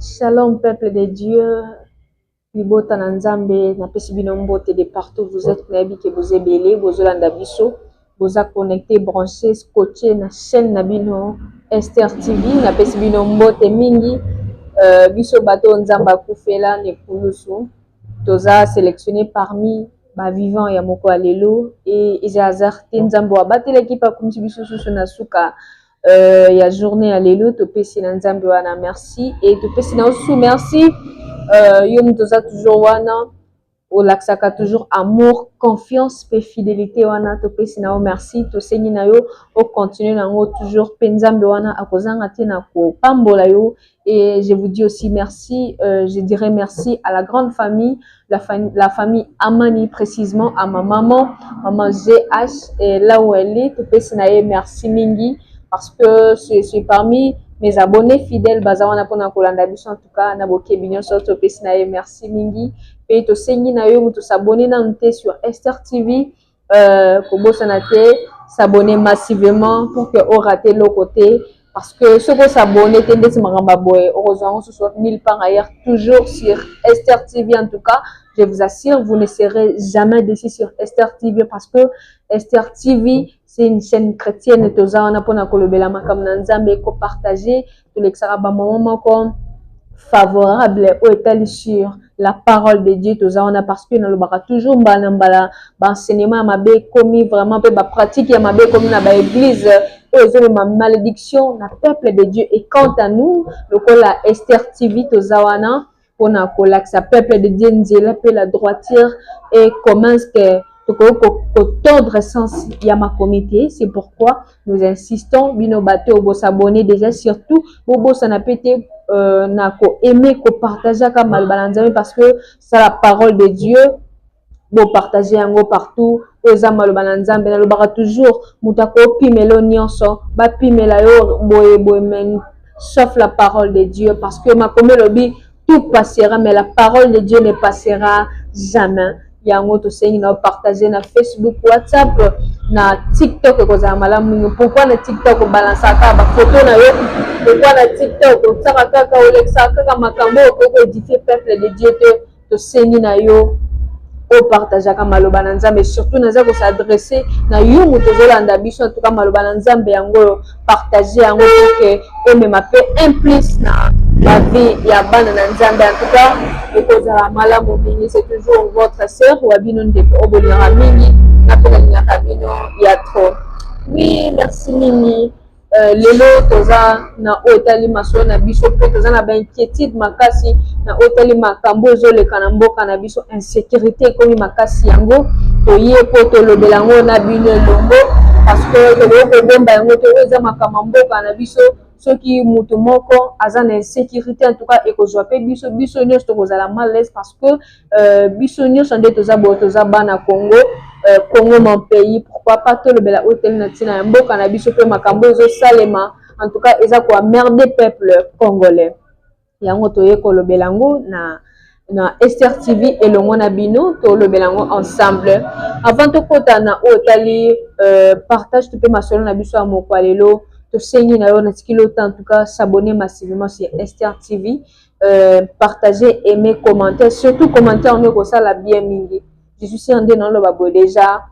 Shalom peuple de Dieu, libota na Nzambe, napesi bino mbote de partout vous êtes. Nayebi ke boza ebele bozolanda biso, boza connecté, branché, scotché na chaîne na bino Esther TV. Napesi bino mbote mingi. Biso bato oyo Nzambe akufela na ekulusu, toza sélectionné parmi bavivant ya moko ya lelo e eza hasard te. Nzambe abatelaki mpe akomisi biso susu na suka ya journée ya lelo. Topesi na Nzambe wana merci e topesi na osu merci. Yo moto oza toujours wana, olakisaka toujours amour, confiance mpe fidélité wana, topesi na yo merci. Tosengi na yo ocontinue nango toujours mpe Nzambe wana akozanga te na kopambola yo. Et je vous dis aussi merci, je dirais merci à la grande famille, la famille Amani, précisément à ma maman, maman GH, et là où elle est, topesi na ye merci mingi parce que c'est parmi mes abonnés fidèles, baza wana mpona kolanda biso. En tout cas, na bokebi nyonso, topesi na ye merci mingi. Mpe tosengi na yo moto s'abonner nanu te sur Esther TV, kobosana te s'abonner massivement pour que orater eloko te, parce que soki os'abonner te, ndeti makambo ya boye okozwa yango susu nulle part ailleurs, toujours sur Esther TV. En tout cas, je vous assure, vous ne serez jamais déçus sur Esther TV parce que Esther TV, c'est une chaîne chrétienne. Toza wana mpona kolobela makambo na Nzambe, kopartage. Tolekisaka bamama moko favorable oyo etali sur la parole de Dieu. Toza wana parce que nalobaka toujours mbala na mbala, baenseignement ya mabe ekomi vraiment mpe bapratique ya mabe ekomi na baéglise oyo ezomema malédiction na peuple de Dieu. Et quant à nous, lokola Esther TV, toza wana mpona kolakisa peuple de Dieu nzela mpe la droiture et comment est-ce que tokoki kotordre sens ya makomi te. C'est pourquoi nous insistons, bino bato oyo bos'abonner déjà, surtout bobosana mpe te na koaimer, kopartageaka maloba na Nzambe parce que c'est la parole de Dieu. Bopartage yango partout. Oyo eza maloba na Nzambe. Nalobaka toujours, moto akopimela yo nyonso, bapimela yo boye boye, mais sauf la parole de Dieu, parce que makomi elobi: tout passera, mais la parole de Dieu ne passera jamais. Yango tosengi na opartage na Facebook, WhatsApp, na TikTok, ekozala malamu mingi. Pourquoi na TikTok obalansaka kaka bafoto na yo? Pourquoi na TikTok otiaka kaka, olekisaka kaka makambo oyo okoki koédifie peuple de Dieu te? Tosengi na yo opartageaka maloba na Nzambe. Surtout naza kos'adresser na yo moto ozolanda biso. En tout cas, maloba na Nzambe yango oyo, partage yango pour que omema mpe un plus na bavie ya bana na Nzambe. En tout cas, ekozala malamu mingi. C'est toujours votre sœur wa bino, ndeko oyo bolingaka mingi, na mpe nalingaka bino ya trop. Oui, merci mingi. Lelo toza na oyo etali masolo na biso mpe toza na bainquiétude makasi na oyo etali makambo ezoleka na mboka na biso. Insécurité ekomi makasi, yango toye mpo tolobela yango na bino elongo parce que tokoki kobomba yango te. Oyo eza makambo ya mboka na biso. Soki moto moko aza na insécurité, en tout cas ekozwa mpe biso, biso nyonso tokozala mal à l'aise parce que biso nyonso nde toza boye, toza bana Congo. Congo mon pays, pourquoi pas tolobela oyo etali na ntina ya mboka na biso mpe makambo ezosalema. En tout cas, eza koemmerder peuple congolais. Yango toye kolobela yango na Esther TV elongo na bino, tolobela yango ensemble. Avant tokɔta na oyo etali partage to mpe masolo na biso ya moko ya lelo, tosengi na yo, natikili yo, en tout cas, s'abonner massivement sur Esther TV, partager, aimer, commenter, surtout commentaire ngo ekosala bien mingi. Je suis sûr, nde naloba boye déjà,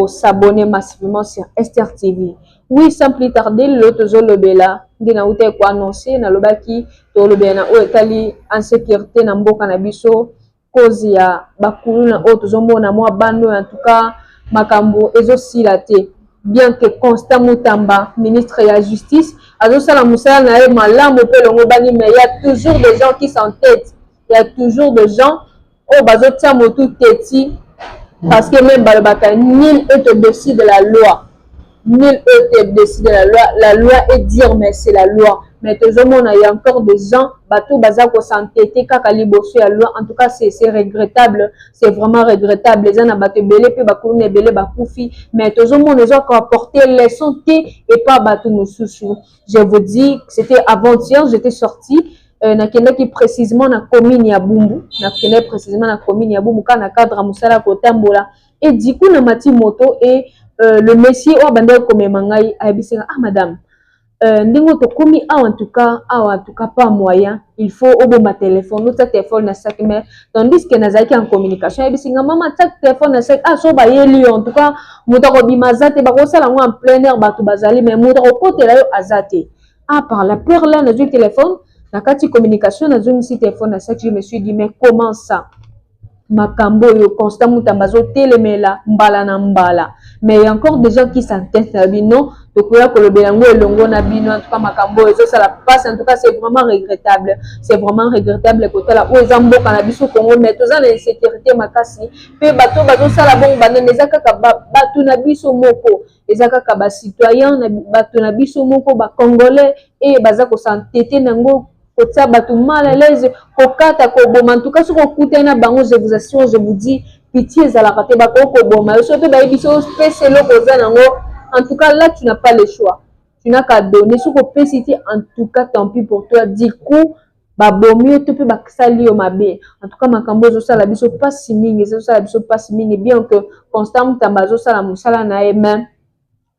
s'abonner massivement sur Esther TV. Oui, sans plus tarder, lelo tozolobela nde nauta koannoncer, nalobaki tolobela na oyo etali insécurité na mboka na biso, cause ya bakuluna oyo tozomona mwa bando. En tout cas, makambo ezosila te, bien que Constant Mutamba, ministre ya justice, azosala mosala na ye malamu mpe elongo bani, mais il y a toujours des gens qui s'entêtent, il y a toujours des gens oyo bazotia motu teti, parce que même balobaka: nul est au-dessus de la loi, nul est au-dessus de la loi. La loi est dure, mais c'est la loi. Mais tozomona, il y a encore des gens, bato baza kos'entêter kaka liboso ya loi. En tout cas, c'est regrettable, c'est vraiment regrettable. Eza na bato ebele mpe bakuluna ebele bakufi, mais tozomona eza koapporter leçon te epa bato mosusu. Je vous dis, c'était avant-hier, j'étais sortie, nakendaki précisément na commune ya Bumbu, nakendaki précisément na commune ya Bumbu kaka na cadre ya mosala ya kotambola. Et du coup, namati moto et le monsieur oyo abandaki komema ngai ayebisi nga: "Ah madame, Ndenge oyo tokomi awa, en tout cas awa, en tout cas pas moyen, il faut obomba téléphone, otia téléphone na sac. Mais tandis que nazalaki en communication, ayebisi nga: "Mama, tia téléphone na sac." Ah, so bayeli yo, en tout cas moto akobima aza te, bakosala yango en plein air, bato bazali, mais moto akokotela yo aza te. Ah, par la peur là, nazwi téléphone na kati communication, nazongisi téléphone na sac. Je me suis dit: "Mais comment ça?" Makambo oyo Constant Mutamba azotelemela mbala na mbala, mais y a encore des gens qui s'entêtent na bino. Tokoya kolobela yango elongo na bino. En tout cas, makambo oyo ezosala mpasi. En tout cas, c'est vraiment regrettable, c'est vraiment regrettable kotala oyo eza mboka na biso Congo, mais toza na insécurité makasi. Mpe bato bazosala bongo banani? Eza kaka bato na biso moko, eza kaka bacitoyen, bato na biso moko, bacongolais, e baza kos'entêter nango, kotia bato mal à l'aise, kokata, koboma. En tout cas, soki okutani na bango, je vous assure, je vous dis, pitié ezalaka te. Bakoki koboma yo. Soki mpe bayebi so opesa eloko oza nango, en tout cas là, tu n'as pas le choix, tu n'as qu'à donner. Soki opesi te, en tout cas, tant pis pour toi. Du coup babomi yo to mpe basali yo mabe. En tout cas, makambo ezosala biso mpasi mingi, ezosala biso mpasi mingi. Bien que Constant Mutamba azosala mosala na ye, mais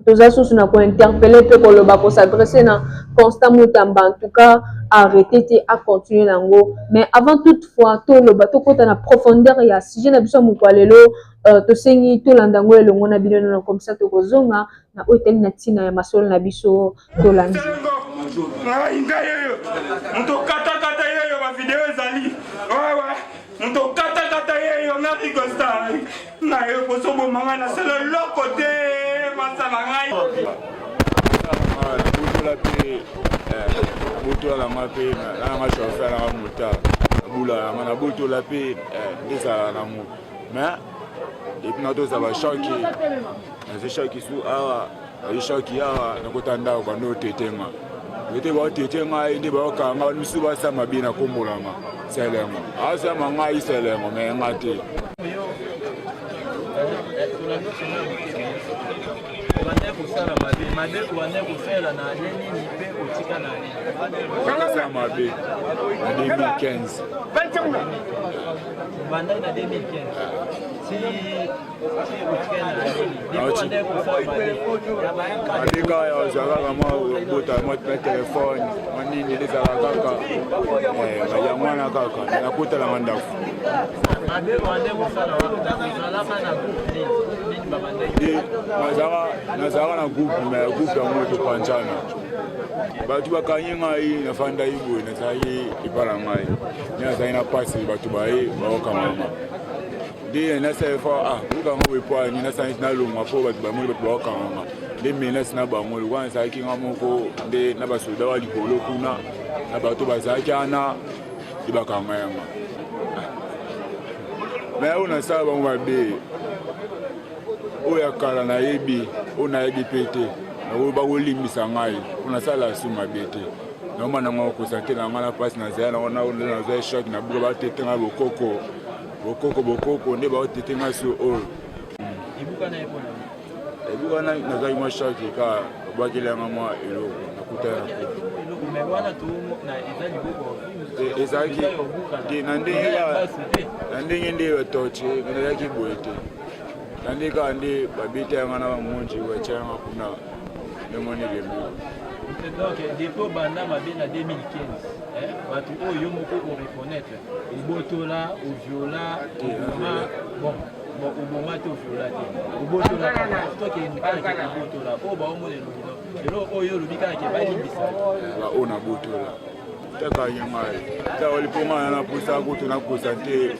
toza susu na kointerpeller mpe koloba, kos'adresser na Constant Mutamba. En tout cas, arrêté te, acontinue nango. Mais avant toutefois toloba, tokɔta na profondeur ya sujet na biso ya mokolo ya lelo, tosengi tolanda yango elongo na bino nano, comme ça tokozonga na oyo etali na ntina ya masolo na biso. Tolandi. Ngai, ngai oyo moto katakata yeyo, bavideo ezali wewe, moto katakata yeyo. Ngai Costa, ngai oyo kosoboma ngai, nasala eloko te, masala ngai. Nabotola mpe, nabotola nanga mpe, nanga chauffeur, nanga motard, nabula yanga, nabotola mpe nde ezala nango. Mais depuis na tozala bachoc, nazwi choc su awa, nazwi choc awa, nakota ndako, bando otetenga ete baotete ngai nde baokanga misusu, basala mabe na kombolanga selengo, asama ngai selengo, me nga te. Obandaki kosala mabe, mabe obandaki kosalela na ane nini mpe otika na ane? Bakosala mabe na 2015. Obandaki na 2015 ti ti otikali na ane nini? Depuis obandaki kosala mabe? Mabe kaka ozwa kaka mwa bota, mwa telefone, mwa nini, ezala kaka yango wana kaka nakotalanga ndako. Mabe obandaki kosala wana, ozalaka na groupe nini? Groupe nini babandaki? Nazalaka na groupe, mais groupe yango topanzana, bato bakangi ngai. Nafandaki boye, nazalaki epa na ngai nde nazalaki na mpasi, bato baye baokangama nde nasala fa. Ah, okanga boye po ani? Nasala neti nalongwa mpo bato bamoni, bato baokangama nde menace na bango. Lokola nazalaki nga moko nde na basoda wa likolo kuna na bato bazalaki wana nde bakanga yanga. Mais oyo nasala bango mabe, oyo ya kala nayebi, oyo nayebi mpe te, bakolimbisa ngai mpo nasala su mabe te. Naoma nango kosa te na ngai na mpasi nazala nango, nazwa choc, nabuka, batete ngai bokoko, bokoko, bokoko nde baotete ngai so oyo. Ebukana ye mpona? Ebukana, nazwaki mwa choc kaka, babwakeli yanga mwa eloko, nakutana na eloko. Mais wana na eza liboko? Ezalaki te na ndenge, na ndenge nde batorture, mais nazalaki boye te, na nde kaka nde babeta yanga na bamonji, batya yanga kuna, ndemoni elembi. Donc depuis obanda mabe na 2015, bato oyo yo moko oreconnaître, obotola, oviola, oboma, bon bon, oboma te, oviola te, obotola kaka, tokende kaka ke obotola oyo baomona elongi no eloko oyo olobi kaka ke balimbisa. Oyo nabotola taka ye ngai ta mpo ngai na naposa kutu nakosa te,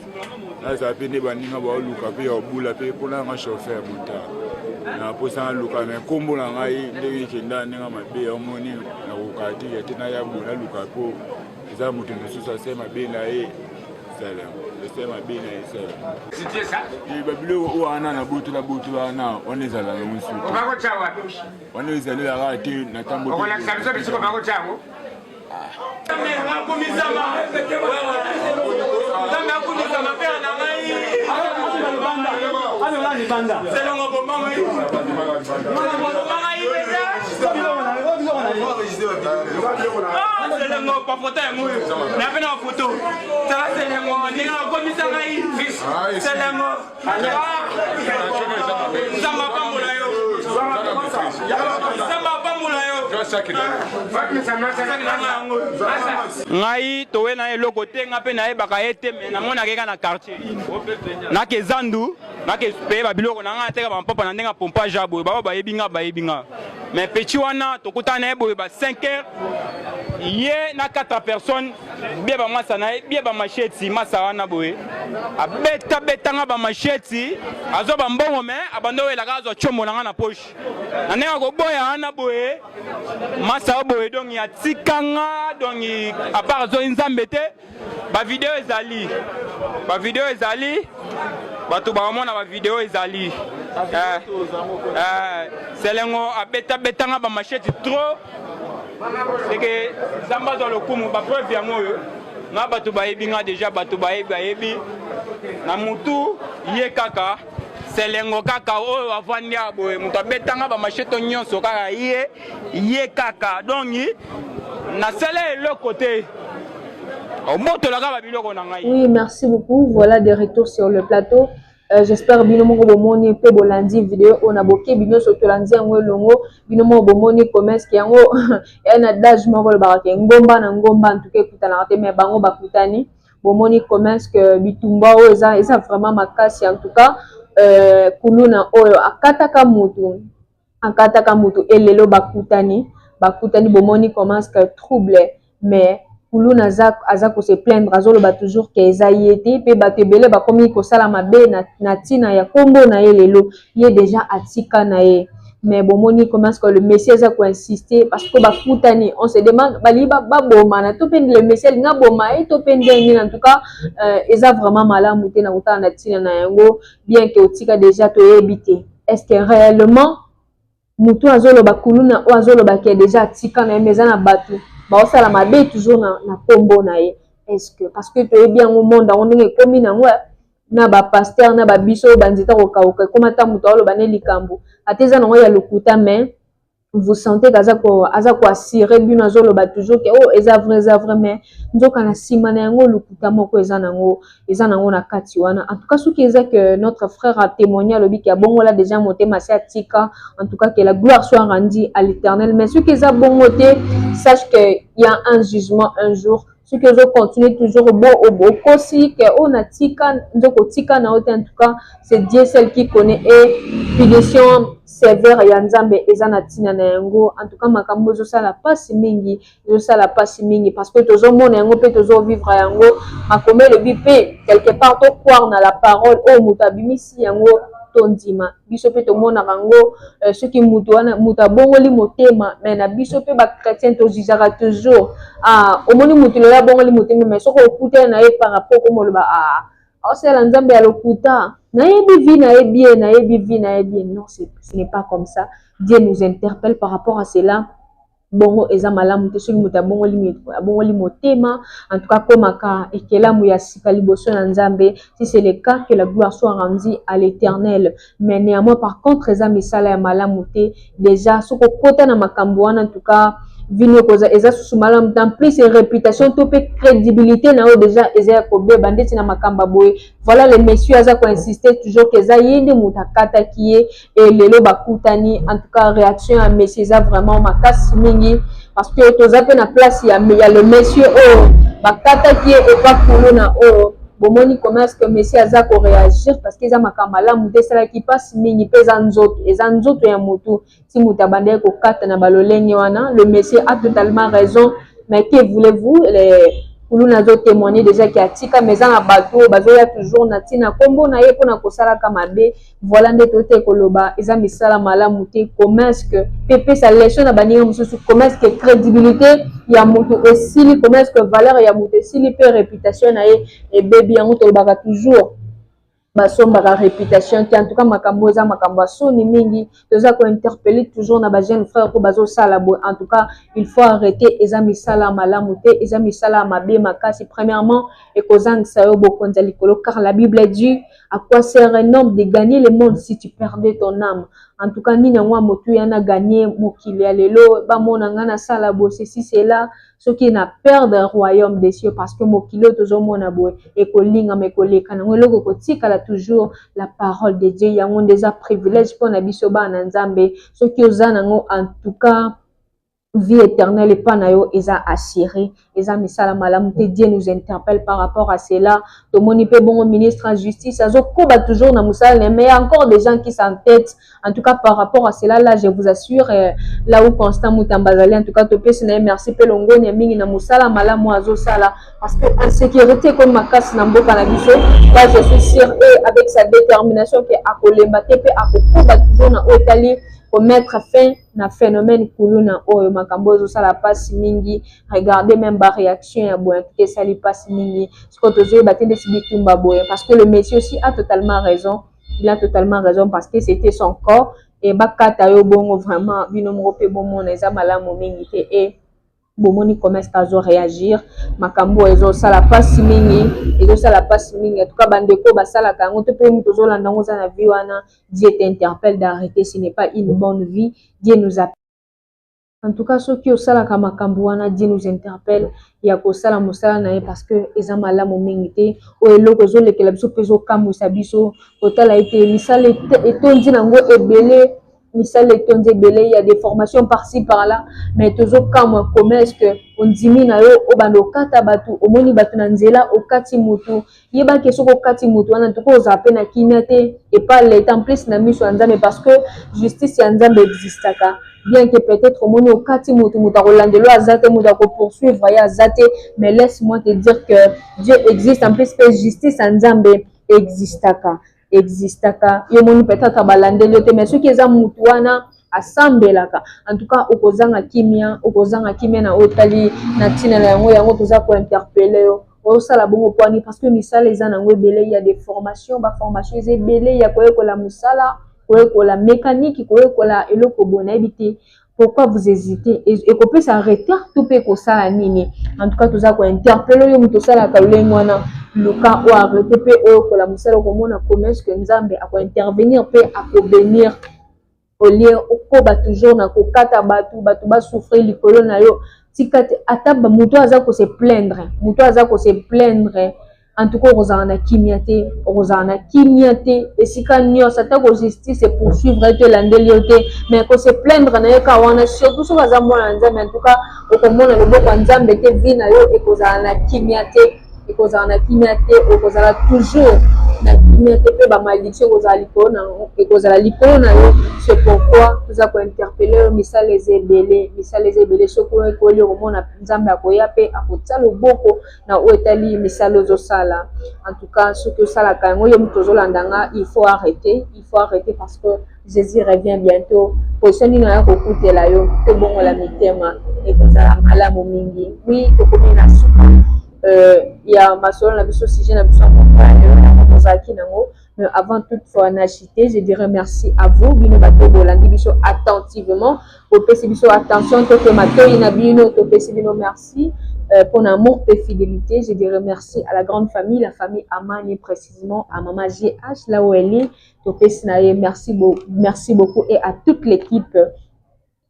nazala mpe nde baninga baoluka mpe ya obula mpe mpona yanga chauffeur motard, naposa naluka. Me nkombo na ngai ndenge ekenda, ndenge mabe omoni, nakoka te ya te, naya boye, naluka mpo eza moto mosusu asali mabe na ye, esali mabe na ye, esala babiloko oyo wana nabotola botola wana wana, ezala yango mosusu te wana, ezalelaka te na ntango. Okolakisa biso bisiko bakotya yango. Akumisama Nzambe, akumisama pere na ngai Selongo. Boma ngai, boma ngai peza Selengo. Bafoto yango oyo nape na bafoto, tala Selengo ndenge akomisa ngai Selengo. Nzambe apambola yo, Nzambe apambola yo. Ngai towe na eloko te, ngai mpe nayebaka ye te, me namonaka ye kaka na quartier. Nake zandu, nake paye ba biloko na ngai, nateka bampapa na ndenge ya pompage ya boye, baoyo bayebi ngai bayebi ngai. Mais petit wana tokutana na ye boye ba 5 heures, ye na 4 personnes bie bamasa na ye bie bamasheti masa wana boye abeta beta nga bamasheti azwa bambongo me abanda oyelaka azwa combo na nga na poche na ndenge akoboya wana boye masa oyo boye donc atika nga donc apart azwaki nzambe te. Bavideo ezali, bavideo ezali, bato bakomona bavideo ezali. Eh, eh, Selengo abetabetanga bamasheti trop seke Nzambe azwa lokumu. Bapreuve yango oyo nga bato bayebi nga deja, bato bayebi bayebi na mutu ye kaka Selengo kaka oyo avandi ya boye, moto abetanga bamasheto nyonso kaka ye ye kaka donc nasala eloko te, obotolaka babiloko na ngai. Oui, merci beaucoup. Voilà des retours sur le plateau. J'espère bino moko bomoni mpe bolandi video oyo na bokebi nyonso, tolandi yango elongo. Bino moko bomoni comment est-ce que yango eya na adage moko olobaka ke ngomba na ngomba ntuka ekutanaka te, mais bango bakutani. Bomoni comment est-ce que bitumba oyo eza vraiment makasi. En tout cas, kuluna oyo akataka mutu, akataka mutu, elelo bakutani, bakutani. Bomoni comment est-ce que trouble, mais kuluna aza kose plaindre, azoloba toujours ke eza ye te, mpe bato ebele bakomi kosala mabe na ntina ya nkombo na ye. Lelo ye déjà atika na ye, mais bomoni comment est-ce que le monsieur aza koinsister parce que bakutani. On se demande balingi babomana to mpe le monsieur alingi aboma ye to mpe ndenge nini. En tout cas, eza vraiment malamu te na kotala na ntina na yango, bien ke otika déjà, toyebi te est ce que réellement motu azoloba, kuluna oyo azoloba ke déjà atika na ye, mais eza na bato baosala mabe toujours na nkombo na ye. Est ce que parce que toyebi yango, monde yango ndenge ekomi nango na bapasteur na babiso oyo banzeta kokauka, ekóma ata moto aoloba ne likambo ata eza nango ya lokuta, mais vous sentez qu'aza ko aza koassurer bino, azoloba toujours ke oh, eza vrai, eza vrai, mais nzoka na nsima na yango lokuta moko eza nango na kati wana. En tout cas, soki eza que notre frère a témoigné, alobi ke abongola déjà motema, asi atika, en tout cas, que la gloire soit rendue à l'Éternel. Mais soki eza bongo te, sache que y a un jugement un jour. Soki ozocontinue toujours bo okosi ke oyo natika, nzoka otika na yo te. En tout cas, c'est Dieu seul qui connaît et punition sévère ya Nzambe eza na ntina na yango. En tout cas, makambo ezosala mpasi mingi, ezosala mpasi mingi parce que tozomona yango mpe tozovivre yango. Makomi elobi mpe quelque part tocroire na la parole oyo moto abimisi yango, tondima. Biso mpe tomonaka yango, soki moto wana moto abongoli motema, mais na biso mpe bachrétien tozizaka toujours. Ah, omoni moto lelo abongoli motema, mais soki okutana na ye par rapport komoloba, ah, aosala Nzambe ya lokuta, nayebi vie na ye bien, nayebi vie na ye bien. Non, ce n'est pas comme ça. Dieu nous interpelle par rapport à cela. Bongo eza malamu te. Soki moto abongoli motema, en tout cas komaka ekelamu ya sika liboso na Nzambe. Si c'est le cas, que la gloire soit rendue à l'Éternel. Mais néanmoins, par contre, eza misala ya malamu te. Déjà soki okota na makambo wana, en tout cas vino koza eza susu malamu te. En plus, réputation to mpe crédibilité na yo déjà eza ya kobeba ndeti na makambo ya boye. Voilà, le monsieur aza koinsiste toujours ke eza ye nde moto akataki ye e lelo bakutani. En tout cas, réaction ya monsieur eza vraiment makasi mingi parce que toza mpe na place ya le monsieur oyo bakataki ye epa kuluna oyo. Bomoni comment est-ce que monsieur aza koréagir parce que eza makambo malamu te, esalaki mpasi mingi mpe eza nzoto, eza nzoto ya motu ti moto abandaki kokata na balolenge wana. Le monsieur a totalement raison, mais que voulez-vous, kuluna azotémoigner déjà ke atika, mais eza na bato oyo bazoya toujours na ntina nkombo na ye mpona kosalaka mabe. Voilà nde tote koloba eza misala malamu te. Comment est-ce que mpe epesa leçon na baninga mosusu? Comment est-ce que crédibilité ya moto esili? Comment est-ce que valeur ya moto esili mpe réputation na ye ebebi? Yango tolobaka toujours, basombaka réputation te. En tout cas, makambo eza makambo ya soni mingi. Toza kointerpeller toujours na bajeune frère mpo bazosala boye. En tout cas, il faut arrêter. Eza misala malamu te, eza misala ya mabe makasi. Premièrement, ekozangisa yo bokonzi ya likolo, car la Bible dit: "À quoi sert un homme de gagner le monde si tu perdais ton âme?" En tout cas, nini yango ya motuya na gagner mokili ya lelo, bamona nga nasala boye, ceci, cela, soki na perdre royaume des cieux? Parce que mokili oyo tozomona boye ekolingama, ekoleka nango. Eloko ekotikala toujours la parole de Dieu. Yango nde eza privilège mpona biso bana na Nzambe. Soki oza nango, en tout cas Vie éternelle epa na yo eza assuré, eza misala malamu te. Dieu nous interpelle par rapport à cela. Tomoni mpe bongo ministre ya justice azokoba toujours na mosala na, mais il y a encore des gens qui s'entêtent. En tout cas, par rapport à cela là, je vous assure, là où Constant Mutamba azali, en tout cas topesi na ye merci mpe longoni ya mingi na mosala malamu azosala, parce que insécurité ekomi makasi na mboka na biso. Là, je suis sûr et avec sa détermination ke akolemba te mpe akokoba toujours na oyo etali komettre fin na phénomène kuluna oyo. Makambo oyo ezosala mpasi mingi. Regardez même baréaction ya boye, en esali mpasi mingi. Sikoyo tozoyeba te ndesi bitumba boye, parce que le monsieur aussi a totalement raison. Il a totalement raison, parce que c'était son corps e bakata yo bongo. Vraiment, bino moko mpe bomona, eza malamu mingi te. E bomoni comment est-ce azo réagir. Makambo oyo ezosala mpasi mingi, ezosala mpasi mingi. En tout cas, bandeko basalaka yango to mpe moto ozolanda yango, oza na vie wana, Dieu t'interpelle d'arrêter. Ce n'est pas une bonne vie. Dieu nous appelle. En tout cas, soki osalaka makambo wana, Dieu nous interpelle ya kosala mosala na ye, parce que eza malamu mingi te. Oyo eloko ezolekela biso mpe ezokamwisa biso, kotala ete misala etondi nango ebele, misala etondi ebele, ya des formations par-ci par-là, mais tozokamwa comment est-ce que ondimi na yo obanda okata bato. Omoni bato na nzela, okati motu. Yebaki soki okati motu wana, tuko ozala mpe na kimia te epa leta, en plus na miso ya Nzambe, parce que justice ya Nzambe existaka. Bien que peut-être omoni okati motu, moto akolandela aza te, moto akopoursuivre ye aza te, mais laisse-moi te dire que Dieu existe. En plus mpe justice ya Nzambe existaka, existaka. Yo moni peut-être balandeli yo te, mais soki eza mutu wana asambelaka, en tout cas okozanga kimia, okozanga kimia na oyo etali na ntina na yango. Yango toza kointerpeller yo, osala bongo pwani? Parce que misala eza nango ebele, ya des formations, baformation eza ebele ya koyekola mosala, koyekola mécanique, koyekola eloko boye. Nayebi te pourquoi vous hésitez. Ekopesa retard to mpe ekosala nini? En tout cas, toza kointerpeller oyo moto osalaka lolenge wana, luka oyo arrêter mpe oyokola mosala. Okomona comment est-ce que Nzambe akointervenir mpe akobénir, au lieu okoba toujours na kokata bato, bato basouffrir likolo na yo. Tika te. Ata moto aza kose plaindre, moto aza kose plaindre, en tout cas okozala na kimia te, okozala na kimia te esika nyonso. Ata ko justice poursuivre ye to elandeli yo te, mais kose plaindre na ye ka wana, surtout soki aza mwana na Nzambe, en tout cas okomona loboko ya Nzambe te. Vie na yo ekozala na kimia te, ekozala na kimia te, okozala toujours na kimia te, mpe bamalédiction ekozala likolo na, ekozala likolo na yo. C'est pourquoi toza kointerpeller oyo. Misala eza ebele, misala eza ebele. Soki oyekoli, okomona Nzambe akoya mpe akotia loboko na oyo etali misala ozosala. En tout cas, soki osalaka yango, yo moto ozolanda nga, il faut arrêter, il faut arrêter, parce que Jésus revient bientôt. Position nini aya kokutela yo? Tobongola mitema, ekozala malamu mingi. Oui, tokomi na suka ya masolo na biso, sujet na biso ya moko ya lelo yango tozalaki nango. Mais avant toutefois na chuter, je dirais merci à vous, bino bato bolandi biso attentivement, bopesi biso attention, tope matoi na bino, topesi bino merci pour amour et fidélité. Je dirais merci à la grande famille, la famille Amani, précisément à maman GH, là où elle est. Topesi na ye merci, merci beaucoup, et à toute l'équipe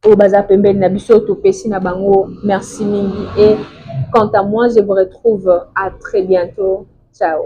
oyo baza pembeni na biso, topesi na bango merci mingi. Et quant à moi, je vous retrouve à très bientôt. Ciao.